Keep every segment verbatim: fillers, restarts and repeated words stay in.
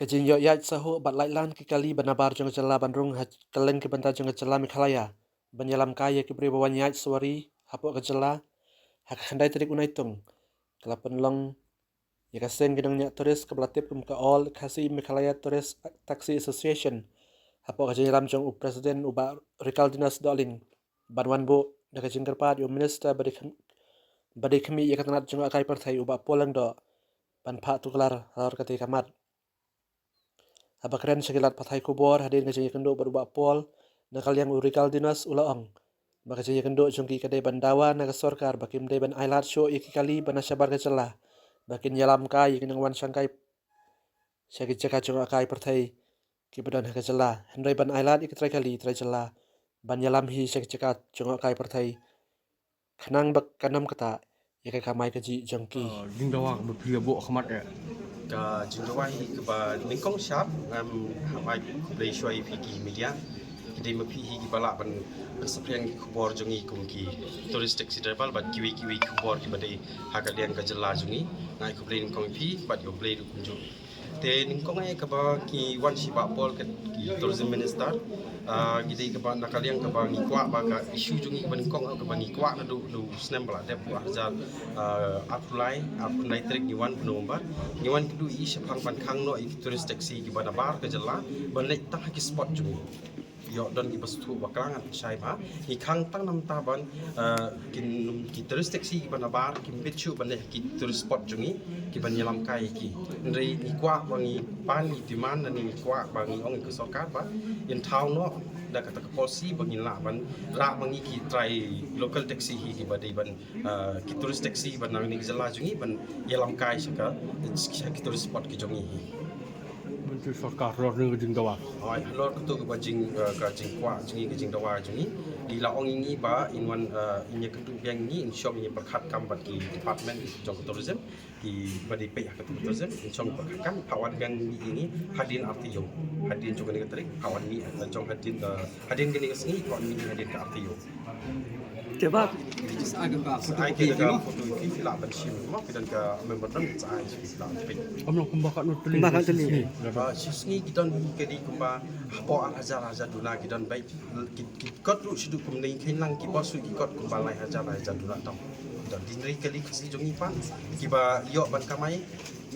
Jingïoh ïaid sahuh bad laitlan ki kali ba nabar jong ka jylla ban rung ha kylleng ki bynta jong ka jylla Meghalaya ban ïalam kai ïa ki briew ba wan ïaid suwari hapoh ka jylla. Ha ka khyndai tarik u Naitung ka la pynlong ïa ka seng ki nongñiah tourist kaba la tip kum ka All Khasi Meghalaya Tourist Taxi Association hapoh ka jingïalam jong u President u Bah Reginaldinus Dohling, ban wan buh da ka jingkyrpad ïa u Minister ba dei khmih ïa ka tnat jngohkai pyrthei u Bah Paul Lyngdoh ban phah tuklar halor katei ka mat. Haba kren sha ki lad pathai khubor hadien ka jingïakynduh bad u Bah Paul, na ka liang u Reginaldinus u la ong ba ka jingïakynduh jong ki ka dei ban dawa na ka sorkar ba kim dei ban ailad shuh ïa ki kali ba na shabar ka jylla ba kin ïalam kai ïa ki nongwan shangkai sha ki jaka jngohkai pyrthei kiba don ha ka jylla, hynrei ban ailad ïa ki trai kali trai jylla ban ïalam hi sha ki jaka jngohkai pyrthei khnang ba kan ym ktah ïa ka kamai kajih jong ki. Jingdawa kaba phi ïa buh khmat eh. Ka jingdawa hi kaba nyngkong shap, ngam hap ai khublei shuwa ïa phi ki media. Ki dei ma phi hi kiba lah ban, ban saphriang ki khubor jong ngi kum ki tourist taxi driver bad kiwei kiwei ki khubor kiba dei ha ka liang ka jylla jong ngi. Nga ai khublei nyngkong ïa phi bad ïa U Blei ruh kumjuh. Te nyngkong eh kaba ngi wan sha Bah Paul ka ki tourism minister, ah, ki dei kaba na ka liang kaba ngi kwah ba ka issue jong ngi kaba nyngkong eh kaba ngi kwah naduh, naduh snem ba la dep, naduh ar hajar, ah, arphew lai, arphew lai tarik ngi wan November. Ngi wan kynduh ïa i shaphang ban khang noh ïa ki tourist taxi kiba nabar ka jylla ban leit tang ha ki spot jong ngi. Ïoh don kiba sngewthuh ba klang, ngan pynshai ba ngi khang tang namar ban, eh, kin, ki tourist taxi kiba nabar kim bit shuh ban leit ki tourist spot jong ngi kiban ïalam kai ïa ki. Hynrei ngi kwah ba ngi pan, ngi demand, ngi kwah ba ngi ong ïa ka sorkar ba ïa thaw noh da kata ka policy ba ngin lah ban rah ba ngi ki trai local taxi hi kiba dei ban, eh, ki tourist taxi ban na ngi jylla jong ngi ban ïalam kai sha ka, sha ki tourist spot ki jong ngi hi. Mynta sorkar halor kane ka jingdawa. Hooid, halor kata kaba jing, eh, ka jingkwah jong ngi, ka jingdawa jong ngi. Ki la ong ïa ngi ba in wan, eh, in ïa kynduh biang ïa ngi, in shong ïa pyrkhat kam bad ki department jong ka tourism, kiba dei peit ha ka tourism, in shong pyrkhat kam, phah wan biang ïa ngi hadien ar taïew. Hadien jong kane ka tarik, phah wan ïa ngi, eh, jong hadien, eh, hadien kane ka sngi, phah wan ïa ngi hadien ka ar taïew. Te ba, ai ka photo, ai ka photo, phi lah ban shim mo, phi don ka memorandum, sa ai phi lah ban peit. Kumba ka nud, kumba ka nud. Ah, shi sngi ki don ki kali kumba hapoh ar hajar, ar hajar duna ki don beit. Ki, ki kot ruh shi duna kumne, khein lang ki bos ruh ki kot kumba lai hajar, lai hajar duna tam. Don, hynrei kali Khasi jong ngi pat kiba ïoh ban kamai.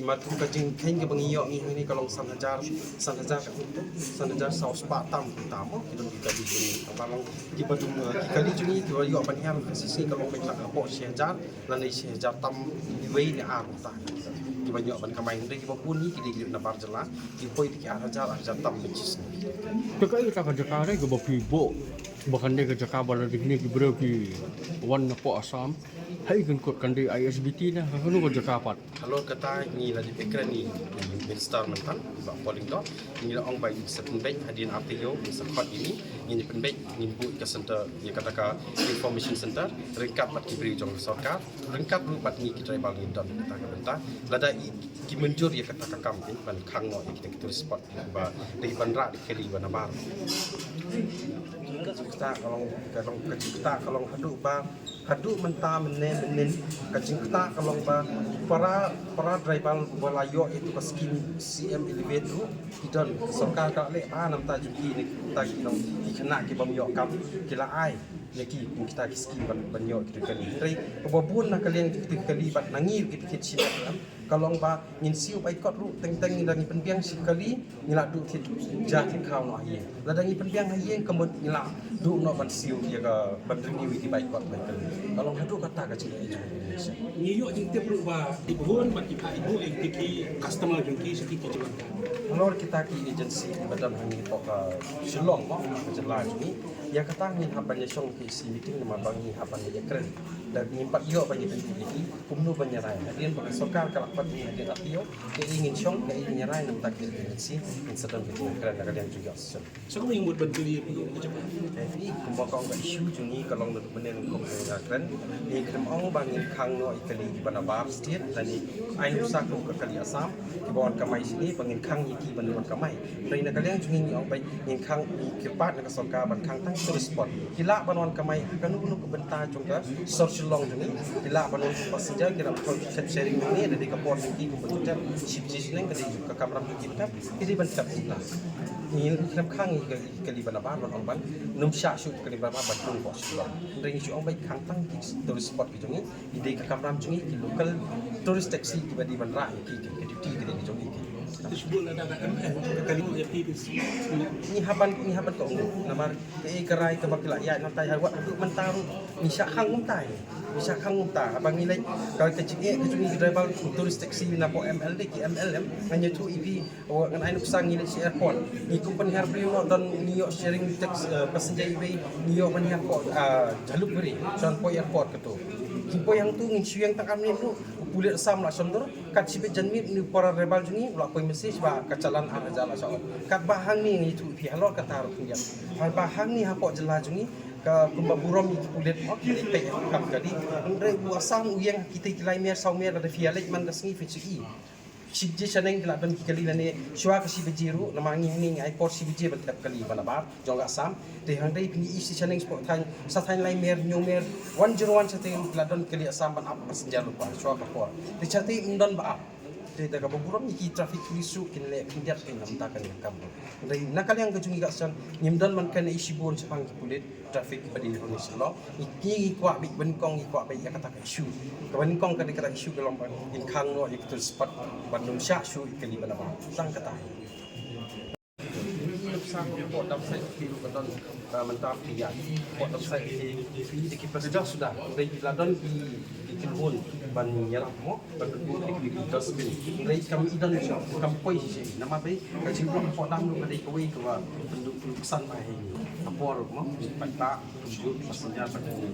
Mat ka jingkheiñ kaba ngi ïoh ngi hangne ka long san hajar, san hajar ka, san hajar saw spah tam, tam mo, ki don ki kali jong ngi. Kaba long kiba dum, eh, ki kali jong ngi kiba ïoh ban hiar ka shi sngi ka long beit lang hapoh shi hajar lane shi hajar tam, iwei ne ar ta. Kiba ïoh ban kamai, hynrei kiba bun ngi ki dei ki nabar jylla, ki poi da ki ar hajar, ar hajar tam beit shi sngi. Te kaei kata ka jaka re kaba phi buh ba kan dei ka jaka ba lada kine ki briew ki wan napoh Assam, ha i kynkut kan dei I S B T ne ha kano ka jaka pat? Halor kata ngi la dep ïakren ïa i Minister mynta, Bah Paul Lyngdoh, ngi la ong ba ngin sa pynbeit hadien ar taïew, ngin sa khot ïa ngi, ngin pynbeit, ngin buh ïa ka center, ïa kata ka information center ryngkat bad ki briew jong ka sorkar, ryngkat ruh bad ngi ki driver ngi don kata ka bynta. Lada i, ki mynjur ïa kata ka kam, ban khang noh ïa kita ki tourist spot ba dei ban rah da ki kali ba nabar. Kata ka long, ka long, kata ka long haduh ba Haduh mynta mynne mynnin ka jingktah ka long ba para, para driver ba la ïoh ïa ka skim C M Elevate ruh ki don, sorkar ka leh ba namar jong ki ne, ta ki long ki khynnah ki bym ïoh kam, ki la ai ïa ki kum kita ki skim ban, ban ïoh kita ki kali. Hynrei kaba bun na ka liang kita ki kali bad na ngi kita ki skim ka long ba ngin siew bai kot ruh, teng teng ngi da ngi pynbiang shi kali, ngi la duh thied ja thied khaw noh ha ïing. Lada ngi pynbiang ha ïing ka mut ngi la duh noh ban siew ïa ka ban renew ïa ki bai kot bai kali. Ka long haduh kata ka jingeh jong ngi. Ngi ïoh jingtip ruh ba ki bun bad ki, ki bun ïa ki customer jong ki sha ki ki jingeh. Halor kita ki agency kiba don hangne hapoh ka Shillong mo, ka jylla jong ngi. Ïa kata ngin hap ban ïa shong ki shi meeting namar ba ngi hap ban ïa kren. Da ngim pat ïoh ban ïa kren ïa ki kumno ban ïa rai. Hadien ba ka sorkar ka la pat ngi hadien ar taïew, kaei ngin shong, kaei ngin ïa rai, namar ki agency ngin sa don ka jingkren da ka liang jong ki association. Sa kumno ngin mut ban pynlong ïa ki jaka? Kumba ka ong ka issue jong ngi ka long da mynne kum nga kren. Ngi khlem ong ba ngin khang noh ïa kali kiba nabar state lane ai nuksa kum ka kali Assam kiba wan kamai shane ba ngin khang ïa ki ban wan kamai. Hynrei na ka liang jong ngi ngi ong ba ngin khang, ngi kyrpad na ka sorkar ban khang tang tourist spot. Ki lah ban wan kamai ha kano kano ka bynta jong ka sor Shillong jong ngi. Ki lah ban wan passenger, ki lah ban thok sharing jong ngi, da dei ka por jong ki kumba jong ki shiphew snem ka dei ka kamram jong ki, ki dei ban thep. Ngi khlem khang ïa ka kali ba nabar ban ong ban nym shah shuh kali ba nabar ban tung bok shuh. Hynrei ngi shu ong ba khang tang ki tourist spot ki jong ngi, ki dei ka kamram jong ngi, ki local tourist taxi kiba dei ban rah ïa ki, ki duty ki dei ki jong ngi. Ngi haban, ngi haban ka ong namar kaei ka rai kaba ki la ïaid na tai, ha wat haduh mynta ruh ngi shah khang kumtai. Ngi shah khang kumta haba ngi leit ka, ka jingeh ka jong ngi ki driver tourist taxi na pok M L dei ki M L em, ngan ïathuh ïa phi. Ngan ai nuksa, ngi leit sha airport, ngi kum pynhiar briew noh, don ngi ïoh sharing tax, eh, passenger iwei, ngi ïoh pynhiar pok, ah, Jhalukbari, sha poi airport kato. Ngi poi hangto ngin shu ïeng tang ar minit ruh u pulit Assam la shon dur. Kat shibit jan miet une u para rebel jong ngi u la poi message ba ka challan ar hajar la shah on. Katba hangne ngi ïathuh ïa phi halor kata ruh khyndiat, haba hangne hapoh jylla jong ngi ka kumba burom ïa ki pulit, oh, ki leit peit kam kali. Hynrei u Assam u ïeng ha kitei ki lai mer saw mer, lada phi ïaleit man ka sngi phin shu i. Shi baje shaneng ki la don ki kali lane shuwa ka shi baje ruh, namar ngi, ngi ai por shi baje ban thep kali ba nabar jong ka Assam. Te hynrei phi i shi shaneng shapoh thaiñ, sa thaiñ lai mer, hynñiew mer, one zero one shatei ki la don kali Assam ban ap passenger lypa shuwa ka por. Te shatei ym don ba ap. Te da kaba burom ïa ki traffic police ruh kin leh khyndiat kin namta kane ka kam. Hynrei na ka liang ka jong ngi ka Assam ngim don ban kane issue bun shaphang ki pulit traffic ba dei hangne Shillong. Ngi, ngi kwah beit ba nyngkong, ngi kwah beit ïa kata ka issue. Kaba nyngkong ka dei kata ka issue ka long ba ngin khang noh ïa ki tourist spot ban nym shah shuh ïa kali ba nabar. Tang kata hi. Ngi nuksa ko pok dam sait ki ruh ka don, ah, mynta phi ïa pok dam sait ki, phi da ki plastik suda. Hynrei la don ki, ki kynhun ban ïarap mo. Ba ka dei ka dustbin. Hynrei kam i don, kam poi shisha. Namar ba ka jinglong hapoh dam ruh ka dei kawei kaba pynduh pynsan bha ïa ngi. Ka por mo, paidbah, ka jur, passenger, ba ka dei.